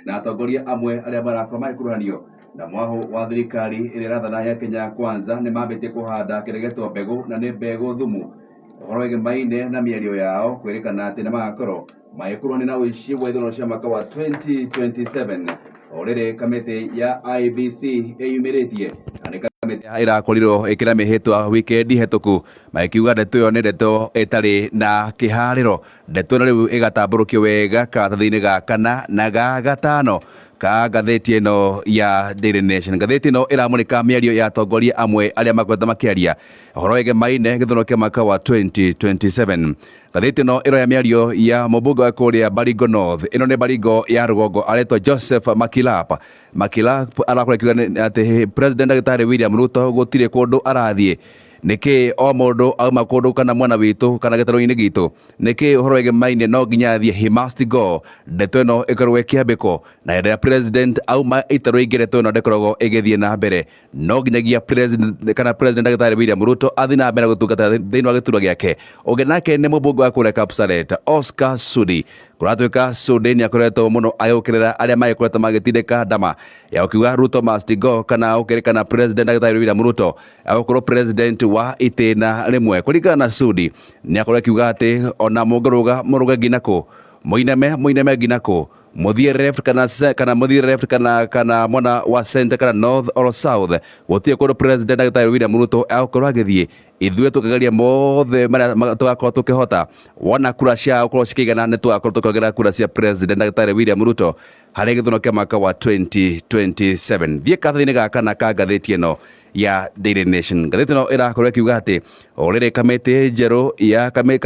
Na atongoria amwe arĩa marakorwo magĩkuruhanio na mwahũ wa thirikari ĩrĩa ĩrathana ya Kenya Kwanza nĩ mambĩtie kũhanda kĩrĩa gĩetwo mbegũ, na nĩ mbegũ thumu ũhoro wĩgemaine na mĩario yao kwĩrĩkana atĩ nĩ magakorwo magĩkuruhanio na ũici wa ithurano cia mwaka wa 2027. O rĩrĩ kamĩtĩ ya IEBC ĩyumĩrĩtie, na nĩ kamĩtĩ ĩrakorirwo ĩkĩra mĩhĩtwa wikendi hetũku, magĩkiuga ndeto ĩyo nĩ ndeto ĩtarĩ na kĩharĩro. Ndeto ĩno rĩu ĩgatambũrũkio wega karatathi-inĩ ga kana na ga gatano ka ngathĩti ĩno ya Daily Nation. Ngathĩti ĩno ĩramũrĩka mĩario ya atongoria amwe arĩa makoretwo makĩaria ũhoro wĩgemaine gĩthurano kĩa mwaka wa 2027. Ngathĩti ĩno ĩroya mĩario ya mũmbunge wa kũrĩa Baringo North, ĩno nĩ Baringo ya rũgongo, aretwo Joseph Makilap. Makilap arakorwo akiuga atĩ President Ndagĩtarĩ William Ruto gũtirĩ kũndũ arathiĩ. Nĩkĩ o mũndũ auma kũndũ kana mwena witũ kana gĩtarũ-inĩ gitũ, nĩkĩ ũhoro wĩgemaine no nginya athiĩ? He must go. Ndeto ĩno ĩkorwo ĩkĩambĩkwo na hĩndĩ ĩrĩa president auma itarũ ingĩ, ndeto ĩno ndĩkoragwo ĩgĩthiĩ na mbere. No nginyagia president kana President Ndagĩtarĩ William Ruto athiĩ na mbere gũtungata thĩinĩ wa gĩturwa gĩake. Ũngĩ nake nĩ mũmbunge wa kũrĩa Kapsaret, Oscar Sudi. Kũratuĩka Sudi nĩ akoretwo mũno agĩũkĩrĩra arĩa magĩkoretwo magĩtindĩka ndama ya ũkiuga "Ruto must go", kana ũkĩrĩkana President Ndagĩtarĩ William Ruto agũkorwo president wa itĩna rĩmwe. Kũringana na Sudi, nĩ akorwo akiuga atĩ ona mũngĩrũga mũrũge nginya kũ, mũiname mũiname nginya kũ, mũthiĩ left kana kana mũthiĩ left kana mwena wa center kana north or south, gũtirĩ kũndũ President Ndagĩtarĩ William Ruto agũkorwo agĩthiĩ. Ithuĩ tũkĩgeria mothe marĩa tũgakorwo tũkĩhota, wona kura cia gũkorwo cikĩigana, nĩ tũgakorwo tũkĩongerera kura cia President Ndagĩtarĩ William Ruto harĩ gĩthurano kĩa mwaka wa 2027. Thiĩ karatathi-inĩ ga kana ka ngathĩti ĩno ya Daily Nation. Ngathĩti ĩno ĩrakorwo ĩkiuga atĩ o rĩrĩ kamĩtĩ njerũ ya kana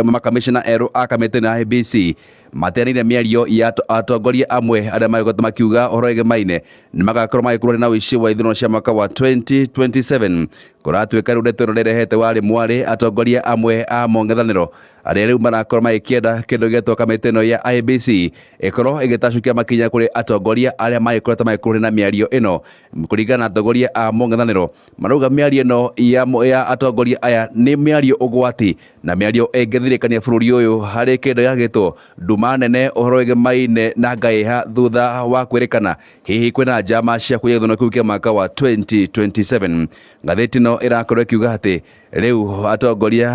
makamĩcona erũ a kamĩtĩ na IEBC mateanĩire mĩario ya atongoria amwe arĩa magĩkoretwo makiuga ũhoro wĩgemaine nĩ magakorwo magĩkuruhania na ũici wa ithurano cia mwaka wa 2027. Kũratuĩka rĩu ndeto ĩno nĩrehete warĩ mwarĩ atongoria amwe a mũng'ethanĩro arĩa rĩu marakorwo magĩkĩenda kĩndũ gĩetwo kamĩtĩ ĩno ya IEBC ĩkorwo ĩgĩtacũkia makinya kũrĩ atongoria arĩa magĩkoretwo magĩkuruhania na mĩario ĩno. Kũringana na atongoria a mũng'ethanĩro, marauga mĩario ĩno ya atongoria aya nĩ mĩario ũgwati na mĩario ĩngĩthirĩkania bũrũri ũyũ harĩ kĩndũ gĩagĩtwo nduma nene ũhoro wĩgemaine na ngaĩha, thutha wa kwĩrĩkana hihi kwĩna njama cia kũiya gĩthurano kĩu kĩa mwaka wa 2027. Ngathĩti ĩno ĩrakorwo ĩkiuga atĩ rĩu atongoria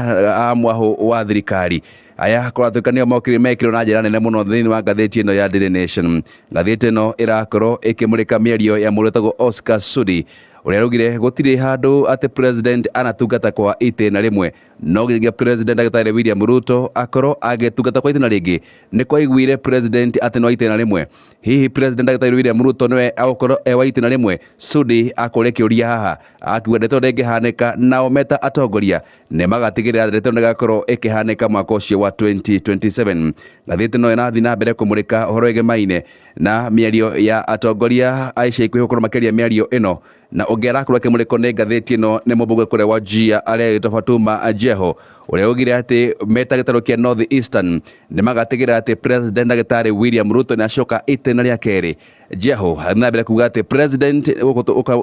a mwahũ wa thirikari aya kũratuĩka nĩo mokire mekĩrwo na njĩra nene mũno thĩinĩ wa ngathĩti ĩno ya Daily Nation. Ngathĩti ĩno ĩrakorwo ĩkĩmũrĩka mĩario ya mũndũ wĩtagwo Oscar Sudi, ũrĩa araugire gũtirĩ handũ atĩ president anatungata kwa itĩna rĩmwe, no nginyagia President Ndagĩtarĩ William Ruto akorwo agĩtungata kwa itĩna rĩngĩ. Nĩ kwaiguire president atĩ no itĩna rĩmwe? Hihi President Ndagĩtarĩ William Ruto nĩwe agũkorwo e wa itĩna rĩmwe? Sudi akũria kĩũria haha, akiuga ndeto ndĩngĩhanĩka, nao meta atongoria nĩ magatigĩrĩra ndeto ĩno ĩgakorwo ĩkĩhanĩka mwaka ũcio wa 2027. Ngathĩti ĩno ĩrathiĩ na mbere kũmũrĩka ũhoro wĩgemaine na mĩario ya atongoria a ica ikuhĩ gũkorwo makĩaria mĩario ĩno. Na ũngĩ arakorwo akĩmũrĩkwo nĩ ngathĩti ĩno nĩ mũmbunge kũrĩa wa Wajir arĩa agĩtwo Fatuma Jeho, ũrĩa augire atĩ meta gĩtarũ kĩa North Eastern nĩ magatigĩrĩra atĩ President Ndagĩtarĩ William Ruto nĩ acoka itĩna rĩa kerĩ. Jeho na mbere kuga atĩ president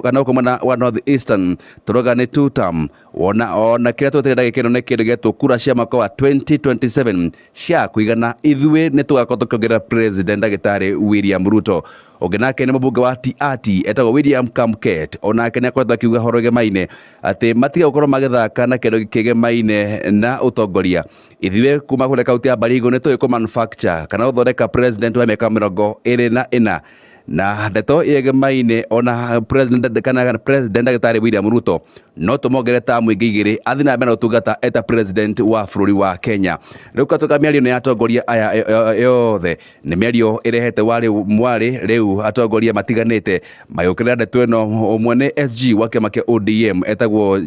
kana gũkũ mwena wa North Eastern tũroga nĩ two term, wona ona kĩrĩa twetereire ndagĩka ĩno nĩ kĩndũ gĩetwo kura cia mwaka wa 2027 cia kũigana, ithuĩ nĩ tũgakorwo tũkĩongerera President Ndagĩtarĩ William Ruto. Ũngĩ nake nĩ mũmbunge wa Tiaty etagwo William Kamket, onake nĩ akoretwo akiuga horo ĩgemaine atĩ matige gũkorwo magĩthaka na kĩndũ kĩgemaine na ũtongoria. Ithuĩ kuma kũrĩa kaunti ya Baringo nĩ tũĩ kũ manufacture kana gũthondeka president wa mĩaka 24, na ndeto ĩgemaine ona president kana President Ndagĩtarĩ William Ruto no tũmongerere tamu ingĩ igĩrĩ athiĩ na mbere na gũtungata eta president wa bũrũri wa Kenya. Rĩu katuĩka mĩario nĩ ya atongoria aya yothe nĩ mĩario ĩrehete warĩ mwarĩ. Rĩu atongoria matiganĩte magĩũkĩrĩra ndeto ĩno. Ũmwe nĩ SG wa kĩama kĩa ODM etagwo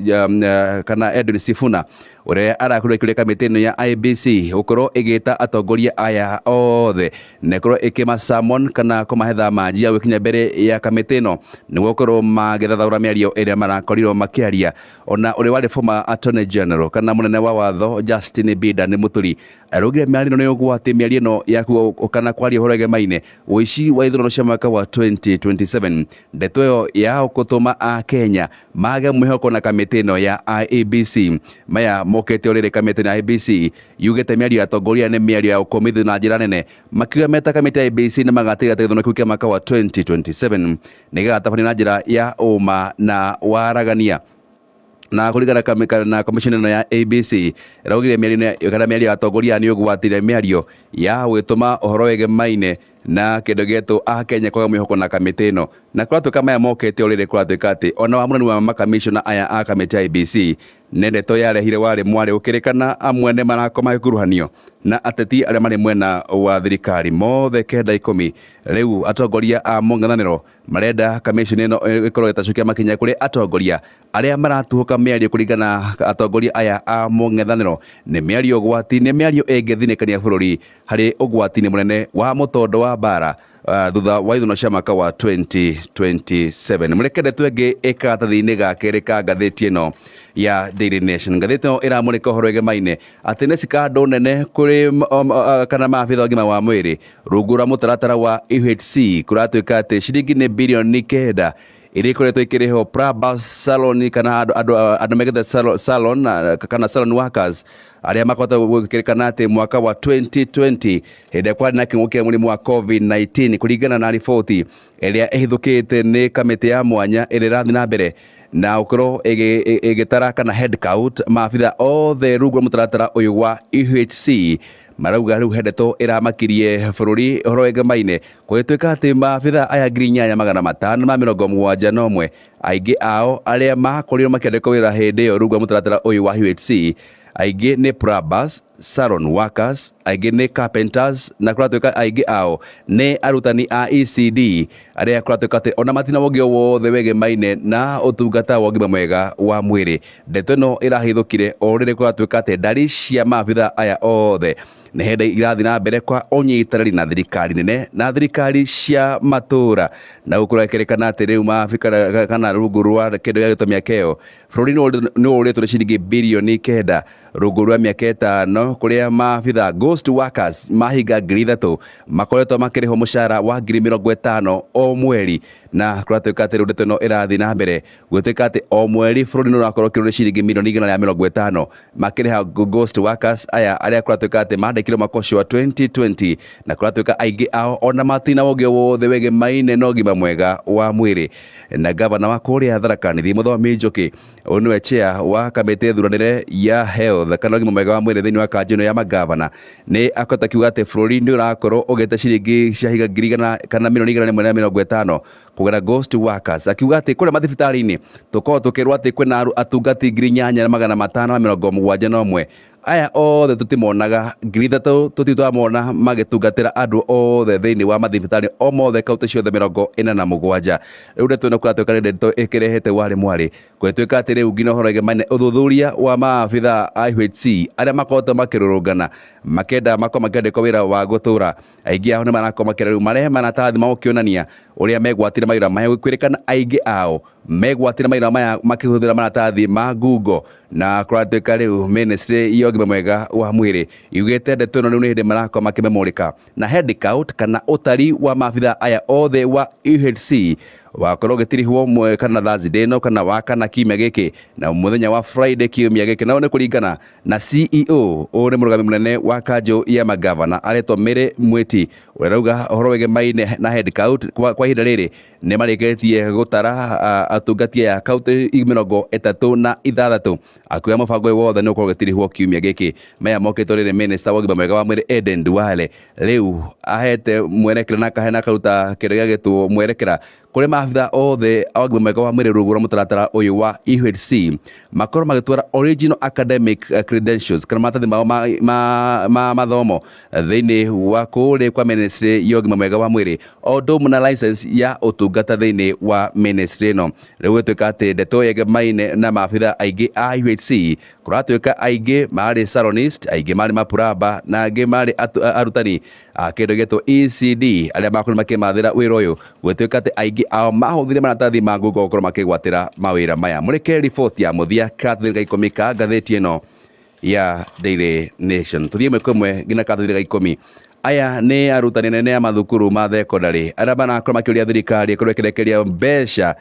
kana Edwin Sifuna, ũrĩa arakorirwo akĩũria kamĩtĩ ĩno ya IEBC gũkorwo ĩgĩta atongoria aya othe na ĩkorwo ĩkĩma summon kana kũmahe thama. manjia gwikinya mbere ya kamĩtĩ ĩno nĩguo gũkorwo magĩthathaũra mĩario ĩrĩa marakorirwo makĩaria. Ona ũrĩa warĩ former Attorney General kana mũnene wa watho Justin Bida nĩ Mũturi araugire mĩario ĩno nĩ ũgwati, mĩario ĩno ya kuga kana kwaria ũhoro ĩgemaine ũici wa ithurano cia mwaka wa 2027, ndeto ĩyo ya gũtũma Akenya mage mwĩhoko na kamĩtĩ ĩno ya IEBC. Maya mokĩte o rĩrĩ kamĩtĩ ya IEBC yugĩte mĩario ya atongoria nĩ mĩario ya ũkũmithio na njĩra nene, makiuga meta kamĩtĩ ya IEBC nĩ magatigĩrĩra atĩ gĩthurano kĩu kĩa mwaka wa 2027 nĩ gĩgatabanio na njĩra ya ũma na waragania. Na kũringana na commission ĩno ya ABC ĩraugire mĩario kana mĩario ya atongoria nĩ ũgwati, mĩario ya gwĩtũma ũhoro wĩgemaine na kĩndũ gĩetwo Akenya kwaga mwĩhoko na kamĩtĩ ĩno. Na kũratuĩka maya mokĩte o rĩrĩ kũratuĩka atĩ ona wamũrani wa makamishona aya a kamĩtĩ ya IEBC nĩ ndeto yarehire warĩ mwarĩ gũkĩrĩkana amwe nĩ marakorwo magĩkuruhanio na ateti arĩa marĩ mwena wa thirikari mothe kenda ikũmi. Rĩu atongoria a mũng'ethanĩro marenda kamĩconi ĩno ĩkorwo ĩtacukia makinya kũrĩ atongoria arĩa maratuhũka mĩario. Kũringana atongoria aya a mũng'ethanĩro, nĩ mĩario ũgwati, nĩ mĩario ĩngĩthinĩkania bũrũri harĩ ũgwati-inĩ mũnene wa mũtondo wa mbara thutha wa ithurano cia mwaka wa 2027. Mũreke ndeto ĩngĩ ĩkaratathi-inĩ ga kerĩ ka ngathĩti ĩno ya Daily Nation. Ngathĩti ĩno ĩramũrĩka ũhoro ĩgemaine atĩ nĩ cikando nene kũrĩ kana maabitha ũgima wa mwĩrĩ rungu rwa mũtaratara wa UHC. Kũratuĩka atĩ ciringi nĩ birioni 9 iria ikoretwo ikĩrĩhwo Prabas Salon kana andũ megete salon kana salon workers arĩa makoretwo gũkĩrĩkana atĩ mwaka wa 2020 hĩndĩ ĩrĩa kwarĩ na kĩng'ũki kĩa mũrimũ wa COVID-19, kũringana na riboti ĩrĩa ĩhithũkĩte nĩ kamĩtĩ ya mwanya ĩrĩa ĩrathiĩ na mbere na gũkorwo ĩgĩtara kana head count maabitha othe rungu rwa mũtaratara ũyũ wa UHC, marauga rĩu he ndeto ĩramakirie bũrũri ũhoro wĩgemaine gũgĩtuĩka atĩ maabitha aya 8571, aingĩ ao arĩa makorirwo makĩandĩkwo wĩra hĩndĩ ĩyo rungu rwa mũtaratara ũyũ wa UHC, aingĩ nĩ plumbers, salon workers, aingĩ nĩ carpenters, na kũratuĩka aingĩ ao nĩ arutani a ECD arĩa kũratuĩka atĩ ona matina wongi o wothe wĩgemaine na ũtungata wa ũgima mwega wa mwĩrĩ. Ndeto ĩno ĩrahithũkire o rĩrĩ kũratuĩka atĩ ndari cia maabitha aya othe nĩ hĩndĩ irathiĩ na mbere kwa ũnyitanĩri na thirikari nene na thirikari cia matũra, na gũkũrekĩrĩkana atĩ rĩu maabitha kana rungu rwa kĩndũ gĩa gĩtwo mĩaka ĩyo bũrũri nĩ ũrĩtwo nĩ ciringi birioni 9 rungu rwa mĩaka 5, kũrĩa maabitha ghost workers mahinga 3000 makoretwo makĩrĩhwo mũcara wa 50,000 o mweri. Na kũratuĩka atĩ rĩu ndeto ĩno ĩrathiĩ na mbere gũtuĩka atĩ o mweri bũrũri nĩ ũrakorwo ũkĩrwo nĩ ciringi milioni 150 makĩrĩha ghost workers aya arĩa kũratuĩka atĩ mandĩkirwo mwaka ũcio wa 2020, na kũratuĩka aingĩ ao ona matina wongi o wothe wĩgemaine na ũgima mwega wa mwĩrĩ. Na gavana wa kũrĩa Tharaka Nithi Mũthomi Njoki, ũyũ nĩwe chair wa kamĩtĩ thuranĩre ya health kana ũgima mwega wa mwĩrĩ thĩinĩ wa kanjũ ĩno ya magavana, nĩ akoretwo akiuga atĩ bũrũri nĩ ũrakorwo ũgĩte ciringi cia higa ngiri igana kana milioni 150 kũgera ghost workers, akiuga atĩ kũrĩa mathibitarĩ-inĩ tũkoragwo tũkĩrwo atĩ kwĩna atungati 8571, aya othe tũtimonaga, 3000 tũtirĩ twamona magĩtungatĩra andũ othe thĩinĩ wa mathibitarĩ o mothe kaunti ciothe 47. Rĩu ndeto ĩno kũratuĩka nĩ ndeto ĩkĩrehete warĩ mwarĩ gũgĩtuĩka atĩ rĩu nginya ũhoro ĩgemaine ũthuthuria wa maabitha a UHC arĩa makoretwo makĩrũrũngana makĩenda makorwo makĩandĩkwo wĩra wa gũtũra, aingĩ ao nĩ marakorwo makĩra rĩu marehe maratathi ma gũkĩonania ũrĩa megwatire mawĩra maya. Gũkwĩrĩkana aingĩ ao megwatire mawĩra maya makĩhũthĩra maratathi ma ngungo, na kũratuĩka rĩu ministry ya ũgima mwega wa mwĩrĩ yugĩte ndeto ĩno rĩu nĩ hĩndĩ marakorwo makĩmemũrĩka na head count kana ũtari wa maabitha aya othe wa UHC wakorwo ũgĩtirihwo kana Thursday ĩno kana wakana kiumia gĩkĩ na mũthenya wa Friday kiumia gĩkĩ. Nao nĩ kũringana na CEO, ũyũ nĩ mũrũgami mũnene wa kanjũ ya magavana aretwo Mary Mwiti, ũrĩa arauga ũhoro wĩgemaine na head count kwa ihinda rĩrĩ nĩ marĩkĩtie gũtara atungati aya kaunti 36, akiuga mũbango ũyũ wothe nĩ ũkorwo ũgĩtirihwo kiumia gĩkĩ. Maya mokĩtwo rĩrĩ minister wa ũgima mwega wa mwĩrĩ Aden Duale rĩu ahete mwerekera na akahe na akaruta kĩndũ gĩa gĩtwo mwerekera. Kũrĩ maabitha othe a ũgima mwega wa mwĩrĩ rungu rwa mũtaratara ũyũ wa UHC makorwo magĩtwara original academic credentials kana maratathi mao ma mathomo thĩinĩ wa kũrĩa kwa ministry ya ũgima mwega wa mwĩrĩ, o ũndũ ũmwe na license ya ũtungata thĩinĩ wa ministry ĩno. Rĩu gũtuĩka atĩ ndeto yegemaine na maabitha aingĩ a UHC, kũratuĩka aingĩ marĩ salonist, aingĩ marĩ mapuramba na angĩ marĩ arutani a kĩndũ gĩetwo ECD arĩa makorirwo makĩmathĩra wĩra ũyũ. Gũtuĩka atĩ aingĩ ao mahũthire maratathi ma ngungo gũkorwo makĩgwatĩra mawĩra maya. Mũrĩke riboti ya mũthia karatathi ga 10 ka ngathĩti ĩno ya Daily Nation. Tũthiĩ ĩmwe kwa ĩmwe nginya karatathi ga 10. Aya nĩ arutani anene a mathukuru ma thekondarĩ arĩa marakorwo makĩũria thirikari ĩkorwo ĩkĩrekereria mbeca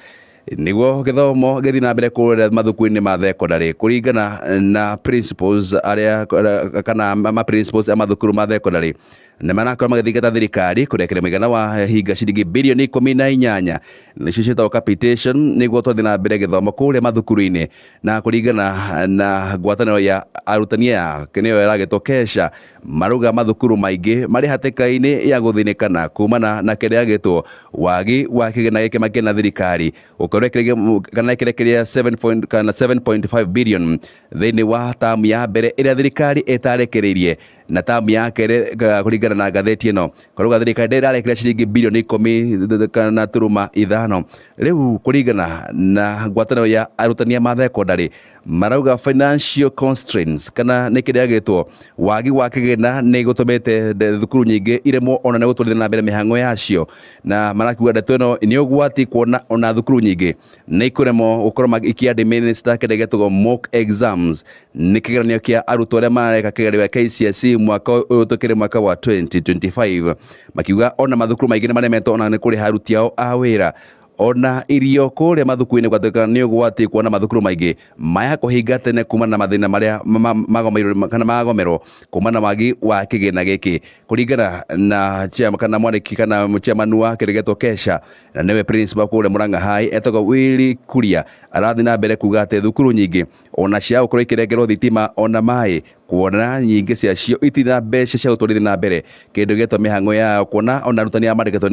nĩguo gĩthomo gĩthiĩ na mbere kũrĩa mathukuru-inĩ ma thekondarĩ, kũringana na principals arĩa kana ma principals a mathukuru ma thekondarĩ nĩ marakorwo magĩthingata thirikari kũrekereria mũigana wa hinga ciringi birioni 18, nĩcio ciĩtagwo capitation, nĩguo twathiĩ na mbere gĩthomo kũrĩa mathukuru-inĩ. Na kũringana na ngwatanĩro ya arutani aya, nĩyo ĩragĩtwo KESHA, marauga mathukuru maingĩ marĩ hatĩka-inĩ ya gũthĩnĩkana kumana na kĩrĩa gĩtwo wagi wa kĩgĩna gĩkĩ makĩna thirikari gũkorwo kana ĩkĩrekereria 7 point kana 7.5 billion thĩinĩ wa tamu ya mbere ĩrĩa thirikari ĩtarekereirie, na tamu ya kerĩ, kũringana na ngathĩti ĩno kũrauga thirikari ndĩrarekereria ciringi birioni 10 kana turuma 5. Rĩu kũringana na ngwatanĩro ya arutani a mathekondarĩ, marauga financial constraints kana nĩ kĩrĩa gĩtwo wagi wa kĩgĩna nĩ gũtũmĩte thukuru nyingĩ iremwo ona nĩ gũtwarithia na mbere mĩhang'o yacio, na marakiuga ndeto ĩno nĩ ũgwati kuona ona thukuru nyingĩ nĩ ikũremwo gũkorwo ikĩ-administer kĩrĩa gĩtagwo mock exams, nĩ kĩgeranio kĩa arutwo arĩa mareka kĩgerio gĩa KCSE mwaka ũyũ tũkĩrĩ, mwaka wa 2025. Makiuga ona mathukuru maingĩ nĩ maremetwo ona nĩ kũrĩha aruti ao a wĩra ona irio kũrĩa mathukuru-inĩ. Gwatuĩka nĩ ũgwati kuona mathukuru maingĩ maya kũhinga tene kumana na mathĩna marĩa magomeirwo kana magomerwo kumana na wagi wa kĩgĩna gĩkĩ. Kũringana na chairman kana mwandĩki kana chairman wa kĩrĩa gĩetwo KESHA na nĩwe principal kũrĩa Murang'a High etagwo Willy Kuria, arathiĩ na mbere kuga atĩ thukuru nyingĩ ona cia gũkorwo ikĩrengerwo thitima ona maĩ, kuona nyingĩ ciacio itirĩ na mbeca cia gũtwarithia na mbere kĩndũ gĩetwo mĩhang'o yao, kuona ona arutani arĩa mandĩkĩtwo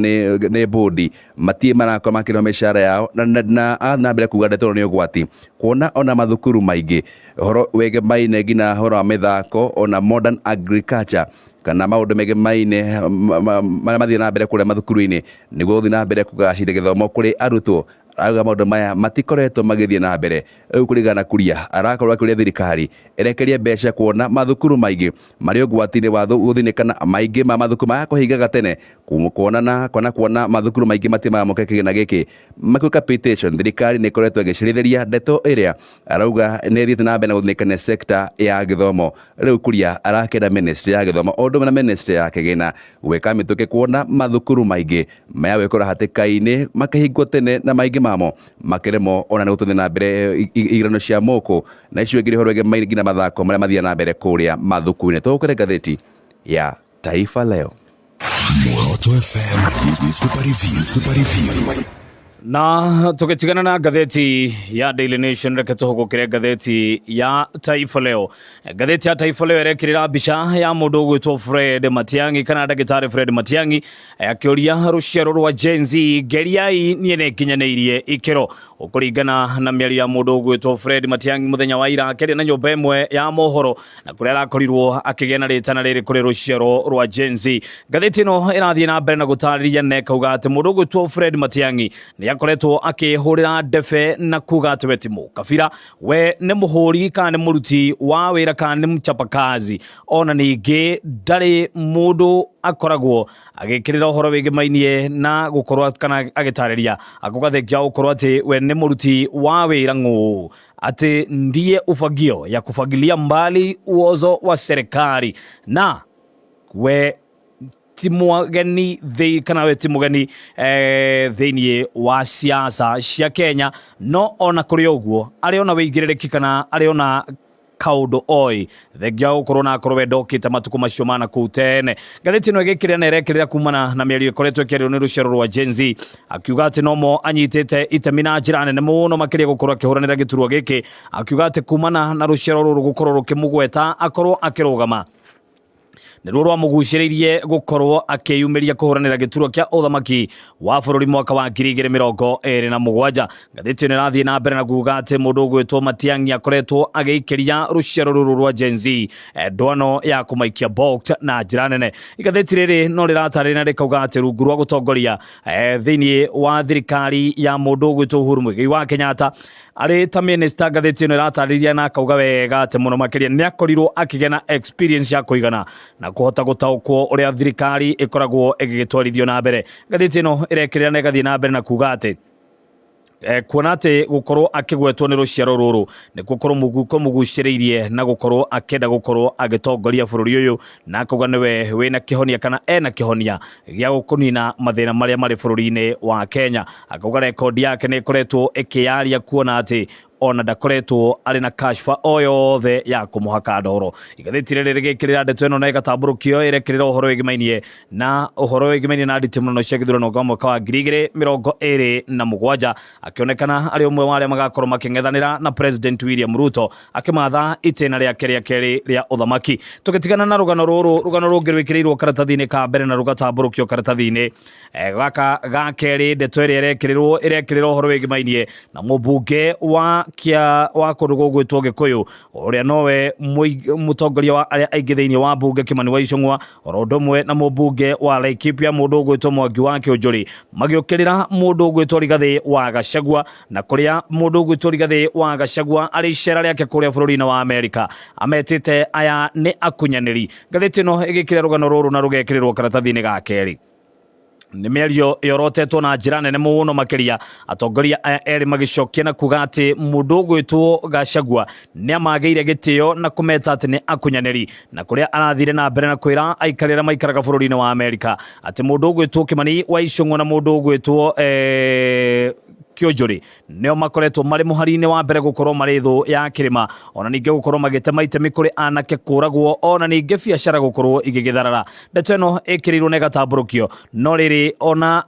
nĩ bodi matirĩ marakorwo makĩrĩhwo mĩcara yao, na arathiĩ na mbere kuga ndeto ĩno nĩ ũgwati kuona ona mathukuru maingĩ ũhoro wĩgemaine nginya ũhoro wa mĩthako ona modern agriculture kana maũndũ megemaine marĩa mathiĩ na mbere kũrĩa mathukuru-inĩ nĩguo gũthiĩ na mbere kũgacĩrithia gĩthomo kũrĩ arutwo. Arauga maũndũ maya matikoretwo magĩthiĩ na mbere. Rĩu kũringana na Kuria, arakorwo akĩũria thirikari ĩrekerie mbeca kuona mathukuru maingĩ marĩ ũgwati-inĩ wa gũthĩnĩkana, maingĩ ma mathukuru maya kũhingaga tene kuona na kuona mathukuru maingĩ matirĩ maramũkĩra kĩgĩna gĩkĩ. Makiuga capitation, thirikari nĩ ĩkoretwo ĩgĩcirithĩria ndeto ĩrĩa arauga nĩ ĩthiĩte na mbere na gũthĩnĩkania sekta ya gĩthomo. Rĩu Kuria arakĩenda ministry ya gĩthomo o ũndũ ũmwe na ministry ya kĩgĩna gwĩka mĩtũkĩ kuona mathukuru maingĩ maya gwĩkora hatĩka-inĩ makĩhingwo tene na maingĩ mamo makĩremwo ona nĩ gũtũthiĩ na mbere igeranio cia moko na icio ingĩ, ũhoro wĩgiĩ nginya mathako marĩa mathiaga na mbere kũrĩa mathukuru-inĩ. Tũgũkĩre ngathĩti ya Taifa Leo. Muoroto FM Newspaper Review. Newspaper Review. Na tũgĩtigana na ngathĩti ya Daily Nation, reke tũhũgũkĩre ngathĩti ya Taifa Leo. Ngathĩti ya Taifa Leo ĩrekĩrĩra mbica ya mũndũ ũgwĩtwo Fred Matiang'i kana ndagĩtarĩ Fred Matiang'i akĩũria rũciaro rwa Gen Z, "Geriai, niĩ nĩ nginyanĩirie ikĩro." Ũkũringana na mĩario ya mũndũ ũgwĩtwo Fred Matiang'i mũthenya wa ira akĩaria na nyũmba ĩmwe ya mohoro, na kũrĩa arakorirwo akĩgĩa na rĩtana rĩrĩ kũrĩ rũciaro rwa Gen Z. Ngathĩti ĩno ĩrathiĩ na mbere na gũtarĩria na ĩkauga atĩ mũndũ ũgwĩtwo Fred Matiang'i nĩ akoretwo akĩhũrĩra ndebe na kuga atĩ we ti mũkabira, we nĩ mũhũri kana nĩ mũruti wa wĩra kana nĩ mchapakazi, ona ningĩ ndarĩ mũndũ akoragwo agĩkĩrĩra ũhoro wĩgĩmainie na gũkorwo kana agĩtarĩria akauga thengia wa gũkorwo atĩ we nĩ mũruti wa wĩra ng'ũ, atĩ ndiye ufagio ya kufagilia mbali uozo wa serikali, na we ti mwageni thĩ kana we ti mũgeni thĩinĩ wa siasa cia Kenya. No ona kũrĩ ũguo, arĩ ona wĩigĩrĩrĩki kana arĩ ona kaũndũ oĩ, thengia wa gũkorwo na akorwo we ndokĩte matukũ macio mana kũu tene. Ngathĩti ĩno ĩgĩkĩrĩra na ĩrekĩrĩra kumana na mĩario ĩkoretwo ĩkĩario nĩ rũciaro rwa Gen Z, akiuga atĩ nomo anyitĩte itemi na njĩra nene mũno makĩria gũkorwo akĩhũranĩra gĩturwa gĩkĩ, akiuga atĩ kumana na rũciaro rũrũ gũkorwo rũkĩmũgweta akorwo akĩrũgama. Nĩruo rwamũgucĩrĩirie gũkorwo akĩyumĩria kũhũranĩra gĩturwa kĩa ũthamaki wa bũrũri mwaka wa 2027. Ngathĩti ĩno ĩrathiĩ na mbere na kuga atĩ mũndũ ũgwĩtwo Matiang'i akoretwo agĩikĩria rũciaro rũrũ rwa Gen Z ndwano ya kũmaikia box na njĩra nene. Igathĩti rĩrĩ no rĩratarĩria na rĩkauga atĩ rungu rwa gũtongoria thĩinĩ wa thirikari ya mũndũ ũgwĩtwo Uhuru Muigai wa Kenyatta arĩ ta minister, ngathĩti ĩno ĩratarĩria na akauga wega atĩ mũno makĩria nĩ akorirwo akĩgĩa na experience ya kũigana na kũhota gũtaũkwo ũrĩa thirikari ĩkoragwo ĩgĩgĩtwarithio na mbere. Ngathĩti ĩno ĩrekĩrĩra na ĩgathiĩ na mbere na kuga atĩ kuona atĩ gũkorwo akĩgwetwo nĩ rũciaro rũrũ nĩkuo kũmũgucĩrĩirie na gũkorwo akĩenda gũkorwo agĩtongoria bũrũri ũyũ, na akauga nĩwe wĩna kĩhonia kana ena kĩhonia gĩa kũnina mathĩna marĩa marĩ bũrũri-inĩ wa Kenya. Akauga rekondi yake nĩ ĩkoretwo ĩkĩyaria kuona atĩ ona ndakoretwo arĩ na kashfa o yothe ya kũmũhaka ndoro. Igathĩti rĩrĩ rĩgĩkĩrĩra ndeto ĩno na ĩgatambũrũkio ĩrekĩrĩra ũhoro wĩgĩmainie na ũhoro wĩgĩmainie na nditimũrano cia gĩthurano kwa mwaka wa 2027, akĩonekana arĩ ũmwe wa arĩa magakorwo makĩng'ethanĩra na President William Ruto akĩmatha itĩna rĩake rĩa kerĩ rĩa ũthamaki. Tũgĩtigana na rũgano rũrũ, rũgano rũngĩ rwĩkĩrĩirwo karatathi-inĩ ka mbere na rũgatambũrũkio karatathi-inĩ gaka ga kerĩ. Ndeto ĩrĩa ĩrekĩrĩrwo ĩrekĩrĩra ũhoro wĩgĩmainie na mũmbunge wa kia wa kũndũ gũgwĩtwo Gĩkũyũ ũrĩa nowe mũtongoria wa arĩa aingĩ thĩinĩ wa mbunge Kimani wa Ichung'wa, oro ũndũ ũmwe na mũmbunge wa Laikipia mũndũ ũgwĩtwo Mwangi wa Kĩũnjũri, magĩũkĩrĩra mũndũ ũgwĩtwo Rigathĩ wa Gachagua, na kũrĩa mũndũ ũgwĩtwo Rigathĩ wa Gachagua arĩ icera rĩake kũrĩa bũrũri-inĩ wa Amerika ametĩte aya nĩ akunyanĩri. Ngathĩti ĩno ĩgĩkĩra rũgano rũrũ na rũgekĩrĩrwo karatathi-inĩ ga kerĩ. Nĩ mĩario yorotetwo na njĩra nene mũno makĩria, atongoria aya erĩ magĩcokia na kuga atĩ mũndũ ũgwĩtwo Gachagua nĩ amagĩire gĩtĩo na kũmeta atĩ nĩ akunyanĩri, na kũrĩa arathire na mbere na kwĩra aikari arĩa maikaraga bũrũri-inĩ wa Amerika atĩ mũndũ ũgwĩtwo Kimani wa Ichung'wa na mũndũ ũgwĩtwo Kĩũnjũri nĩo makoretwo marĩ mũhari-inĩ wa mbere gũkorwo marĩ thũ ya kĩrĩma, ona ningĩ gũkorwo magĩtema itemi kũrĩ anake kũragwo, ona ningĩ biacara gũkorwo igĩgĩtharara. Ndeto ĩno ĩkĩrĩirwo na ĩgatambũrũkio, no rĩrĩ ona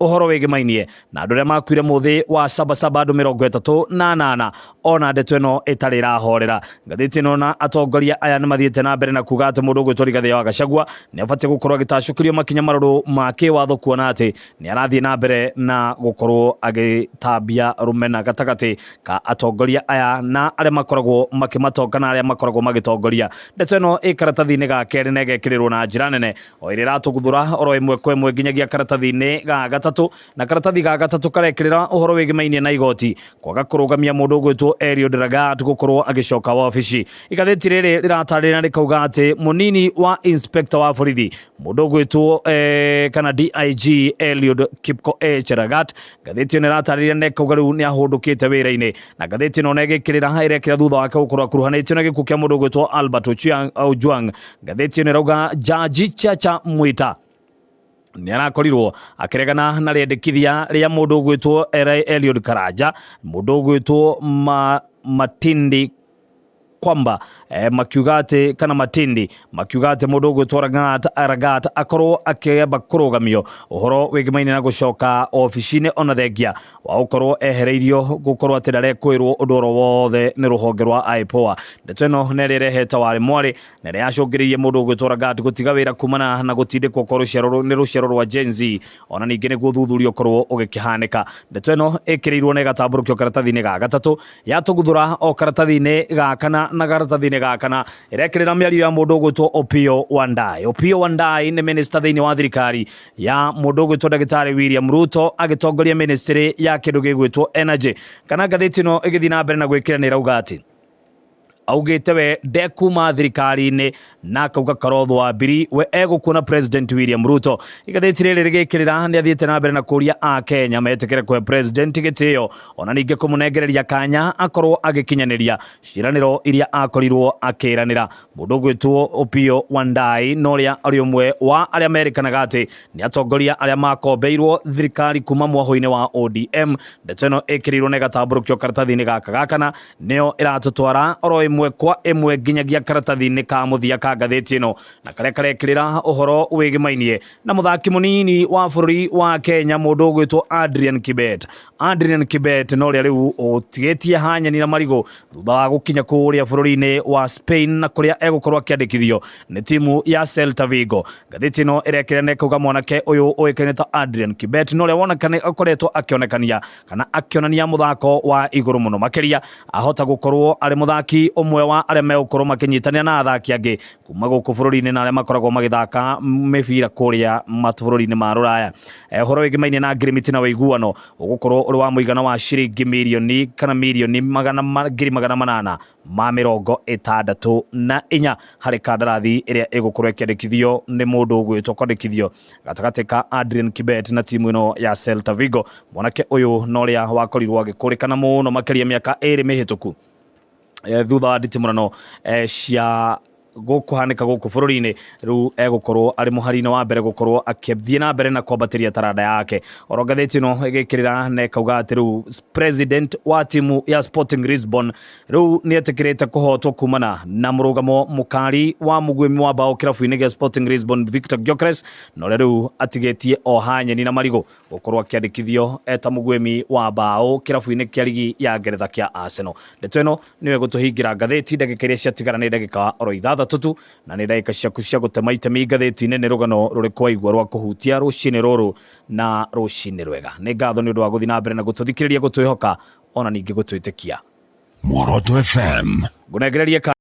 ũhoro wĩgĩmainie na andũ arĩa makuire mũthĩ wa Sabasaba andũ 38, ona ndeto ĩno ĩtarĩ ĩrahorera. Ngathĩti ĩno na atongoria aya nĩ mathiĩte na mbere na kuga atĩ mũndũ ũgwĩtwo Rigathĩ wa Gachagua nĩ abatiĩ gũkorwo agĩtacũkĩrio makinya marũrũ ma kĩwatho, kuona atĩ nĩ arathiĩ na mbere na gũkorwo agĩtambia rũmena gatagatĩ ka atongoria aya na arĩa makoragwo makĩmatonga na arĩa makoragwo magĩtongoria. Ndeto ĩno ĩ karatathi-inĩ ga kerĩ na ĩgekĩrĩrwo na njĩra nene o ĩrĩa ĩratũguthũra oro ĩmwe kwa ĩmwe nginyagia karatathi-inĩ ga gatatũ, na karatathi ga gatatũ karekĩrĩra ũhoro wĩgĩmainie na igoti kwaga kũrũgamia mũndũ ũgwĩtwo Eliud Lagat gũkorwo agĩcoka wabici. Igathĩti rĩrĩ rĩratarĩria na rĩkauga atĩ mũnini wa inspector wa borithi mũndũ ũgwĩtwo kana DIG Eliud Kipkoech Lagat, ngathĩti ĩno ĩratarĩria na ĩkauga rĩu nĩ ahũndũkĩte wĩra-inĩ, na ngathĩti ĩno ĩgĩkĩrĩra ĩrekĩra thutha wake gũkorwo akuruhanĩtio na gĩkuũ kĩa mũndũ ũgwĩtwo Albert Ojwang. Ngathĩti ĩno ĩrauga Jaji Chacha Mwita nĩ arakorirwo akĩregana na rĩendekithia rĩa mũndũ ũgwĩtwo Eliud Karanja, mũndũ ũgwĩtwo Matindi kwamba makiuga atĩ kana Matindi makiuga atĩ mũndũ ũgwĩtwo Lagat akorwo akĩamba kũrũgamio ũhoro wĩgĩmaine na gũcoka obici-inĩ, ona thengia wa gũkorwo ehereirio gũkorwo atĩ ndarekwĩrwo ũndũ oro wothe nĩ rũhonge rwa IPOA. Ndeto ĩno nĩ ĩrĩa ĩrehete warĩ mwarĩ na ĩrĩa yacũngĩrĩirie mũndũ ũgwĩtwo Lagat gũtiga wĩra kumana na gũtindĩkwo kwa rũciaro nĩ rũciaro rwa Gen Z, ona ningĩ nĩguo ũthuthuria ũkorwo ũgĩkĩhanĩka. Ndeto ĩno ĩkĩrĩirwo na ĩgatambũrũkio karatathi-inĩ ga gatatũ, yatũguthũra o karatathi-inĩ ga kana na karatathi-inĩ ga kana ĩrekĩrĩra mĩario ya mũndũ ũgwĩtwo Opiyo Wandayi. Opiyo Wandayi nĩ minister thĩinĩ wa thirikari ya mũndũ ũgwĩtwo ndagĩtarĩ William Ruto agĩtongoria ministry ya kĩndũ gĩgwĩtwo energy. Kana ngathĩti ĩno ĩgĩthiĩ na mbere na gwĩkĩra nĩ ĩrauga atĩ augĩte we ndekuma thirikari-inĩ na akauga Karotho wa Mbiri we egũkuona President William Ruto. Igathĩti rĩrĩ rĩgĩkĩrĩra nĩ athiĩte na mbere na kũria a Kenya metĩkĩre kũhe President gĩtĩo, ona ningĩ kũmũnengereria kanya akorwo agĩkinyanĩria ciĩranĩro iria akorirwo akĩranĩra. Mũndũ ũgwĩtwo Opiyo Wandayi na ũrĩa arĩ ũmwe wa arĩa merĩkanaga atĩ nĩ atongoria arĩa makombeirwo thirikari kuma mwahũ-inĩ wa ODM. Ndeto ĩno ĩkĩrĩirwo na ĩgatambũrũkio karatathi-inĩ gaka ga kana, nĩyo ĩratũtwara oro ĩmwe Ĩmwe kwa ĩmwe nginyagia karatathi-inĩ ka mũthia ka ngathĩti ĩno, na karĩa karekĩrĩra ũhoro wĩgĩmainie na mũthaki mũnini wa bũrũri wa Kenya, mũndũ ũgwĩtwo Adrian Kibet. Adrian Kibet no ũrĩa rĩu ũtigĩtie hanyeni na marigũ thutha wa gũkinya kũrĩa bũrũri-inĩ wa Spain, na kũrĩa egũkorwo akĩandĩkithio nĩ timu ya Celta Vigo. Ngathĩti ĩno ĩrekĩra na ĩkauga mwanake ũyũ ũĩkaine ta Adrian Kibet no ũrĩa wonekane akoretwo akĩonekania kana akĩonania mũthako wa igũrũ mũno makĩria, ahota gũkorwo arĩ mũthaki ũmwe wa arĩa megũkorwo makĩnyitanĩra na athaki angĩ kuma gũkũ bũrũri-inĩ na arĩa makoragwo magĩthaka mĩbira kũrĩa mabũrũri-inĩ ma rũraya. Ũhoro wĩgĩmainie na ngirimiti na ũiguano ũgũkorwo ũrĩ wa mũigana wa ciringi mirioni kana mirioni magana 864,000 harĩ kandarathi ĩrĩa ĩgũkorwo ĩkĩandĩkithio nĩ mũndũ ũgwĩtwo kwandĩkithio gatagatĩ ka Adrian Kibet na timu ĩno ya Celta Vigo. Mwanake ũyũ no ũrĩa wakorirwo agĩkũrĩkana mũno makĩria mĩaka 2 mĩhĩtũku, thutha wa nditimũrano cia gũkũhanĩka gũkũ bũrũri-inĩ. Rĩu egũkorwo arĩ mũhari-inĩ wa mbere gũkorwo akĩthiĩ na mbere na kwambatĩria taranda yake. Oro ngathĩti ĩno ĩgĩkĩrĩra na ĩkauga atĩ rĩu president wa timu ya Sporting Lisbon rĩu nĩ etĩkĩrĩte kũhotwo kumana na mũrũgamo mũkari wa mũguĩmi wa bao kĩrabu-inĩ gĩa Sporting Lisbon Victor Gyökeres, na ũrĩa rĩu atigĩtie o hanyeni na marigũ gũkorwo akĩandĩkithio eta mũguĩmi wa bao kĩrabu-inĩ kĩa ligi ya Ngeretha kĩa Arsenal. Ndeto ĩno nĩyo ĩgũtũhingĩra ngathĩti. Ndagĩka iria ciatigara nĩ ndagĩka oro 6 tu, na nĩ ndagĩka ciaku cia gũtema itemi ngathĩti-inĩ. Nĩ rũgano rũrĩkũ waigua rwa kũhutia rũcinĩ rũrũ na rũcinĩ rwega? Nĩ ngatho nĩ ũndũ wa gũthiĩ na mbere na gũtũthikĩrĩria, gũtwĩhoka ona ningĩ gũtwĩtĩkia. Muoroto FM. Ngũnengererie.